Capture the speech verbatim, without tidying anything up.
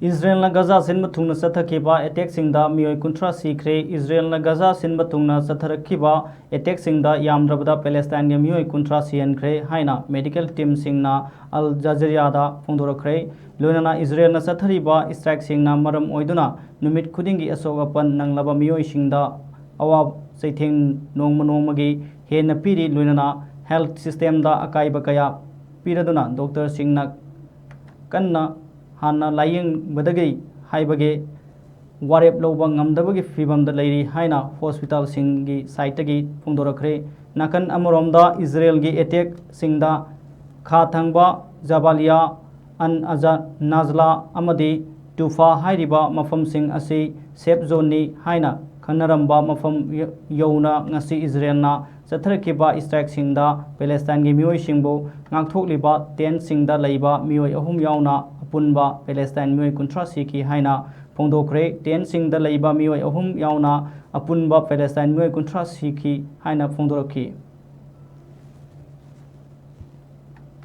ꯏꯖꯔꯦꯜꯅ ꯒꯖꯥ ꯁꯤꯟꯕ ꯊꯨꯡꯅ ꯆꯠꯊꯈꯤꯕ ꯑꯦꯇꯦꯛꯁꯤꯡꯗ ꯃꯤꯑꯣꯏ ꯀꯨꯟꯊ꯭ꯔꯥ ꯁꯤꯈ꯭ꯔꯦ꯫ ꯏꯖꯔꯦꯜꯅ ꯒꯖꯥ ꯁꯤꯟꯕ ꯊꯨꯡꯅ ꯆꯠꯊꯔꯛꯈꯤꯕ ꯑꯦꯇꯦꯛꯁꯤꯡꯗ ꯌꯥꯝꯗ꯭ꯔꯕꯗ ꯄꯦꯂꯦꯁꯇꯥꯏꯟꯒꯤ ꯃꯤꯑꯣꯏ ꯀꯨꯟꯊ꯭ꯔꯥ ꯁꯤꯍꯟꯈ꯭ꯔꯦ ꯍꯥꯏꯅ ꯃꯦꯗꯤꯀꯦꯜ ꯇꯤꯝꯁꯤꯡꯅ ꯑꯜ ꯖꯖꯤꯔꯥꯗ ꯐꯣꯡꯗꯣꯔꯛꯈ꯭ꯔꯦ꯫ ꯂꯣꯏꯅꯅ ꯏꯖꯔꯦꯜꯅ ꯆꯠꯊꯔꯤꯕ ꯏꯁꯇ꯭ꯔꯥꯏꯛꯁꯤꯡꯅ ꯃꯔꯝ ꯑꯣꯏꯗꯨꯅ ꯅꯨꯃꯤꯠ ꯈꯨꯗꯤꯡꯒꯤ ꯑꯁꯣꯛ ꯑꯄꯟ ꯅꯪꯂꯕ ꯃꯤꯑꯣꯏꯁꯤꯡꯗ ꯑꯋꯥꯕ ꯆꯩꯊꯦꯡ ꯅꯣꯡꯃ ꯅꯣꯡꯃꯒꯤ ꯍꯦꯟꯅ ꯄꯤꯔꯤ꯫ ꯂꯣꯏꯅꯅ ꯍꯦꯜꯊ ꯁꯤꯁꯇꯦꯝꯗ ꯑꯀꯥꯏꯕ ꯀꯌꯥ ꯄꯤꯔꯗꯨꯅ ꯗꯣꯛꯇꯔꯁꯤꯡꯅ ꯀꯟꯅ ꯍꯥꯟꯅ ꯂꯥꯌꯦꯡꯕꯗꯒꯤ ꯍꯥꯏꯕꯒꯤ ꯋꯥꯔꯦꯞ ꯂꯧꯕ ꯉꯝꯗꯕꯒꯤ ꯐꯤꯕꯝꯗ ꯂꯩꯔꯤ ꯍꯥꯏꯅ ꯍꯣꯁꯄꯤꯇꯥꯜꯁꯤꯡꯒꯤ ꯁꯥꯏꯠꯇꯒꯤ ꯐꯣꯡꯗꯣꯔꯛꯈ꯭ꯔꯦ꯫ ꯅꯥꯀꯟ ꯑꯃꯔꯣꯝꯗ ꯏꯖꯔꯦꯜꯒꯤ ꯑꯦꯇꯦꯛꯁꯤꯡꯗ ꯈꯥ ꯊꯪꯕ ꯖꯕꯥꯂꯤꯌꯥ, ꯑꯟ ꯑꯖ ꯅꯥꯖꯂꯥ ꯑꯃꯗꯤ ꯇꯨꯐꯥ ꯍꯥꯏꯔꯤꯕ ꯃꯐꯝꯁꯤꯡ ꯑꯁꯤ ꯁꯦꯐ ꯖꯣꯟꯅꯤ ꯍꯥꯏꯅ ꯈꯟꯅꯔꯝꯕ ꯃꯐꯝ ꯌ-, ꯌꯧꯅ ꯉꯁꯤ ꯏꯖꯔꯦꯜꯅ ꯆꯠꯊꯔꯛꯈꯤꯕ ꯏꯁꯇ꯭ꯔꯥꯏꯛꯁꯤꯡꯗ ꯄꯦꯂꯦꯁꯇꯥꯏꯟꯒꯤ ꯃꯤꯑꯣꯏꯁꯤꯡꯕꯨ ꯉꯥꯛꯊꯣꯛꯂꯤꯕ ꯇꯦꯟꯠꯁꯤꯡꯗ ꯂꯩꯕ ꯃꯤꯑꯣꯏ ꯑꯍꯨꯝ ꯌꯥꯎꯅ ꯑꯄꯨꯟꯕ ꯄꯦꯂꯦꯁꯇꯥꯏꯟ ꯃꯤꯑꯣꯏ ꯀꯨꯟꯊ꯭ꯔꯥ ꯁꯤꯈꯤ ꯍꯥꯏꯅ ꯐꯣꯡꯗꯣꯛꯈ꯭ꯔꯦ꯫ ꯇꯦꯟꯠꯁꯤꯡꯗ ꯂꯩꯕ ꯃꯤꯑꯣꯏ ꯑꯍꯨꯝ ꯌꯥꯎꯅ ꯑꯄꯨꯟꯕ ꯄꯦꯂꯦꯁꯇꯥꯏꯟ ꯃꯤꯑꯣꯏ ꯀꯨꯟꯊ꯭ꯔꯥ ꯁꯤꯈꯤ ꯍꯥꯏꯅ ꯐꯣꯡꯗꯣꯔꯛꯈꯤ꯫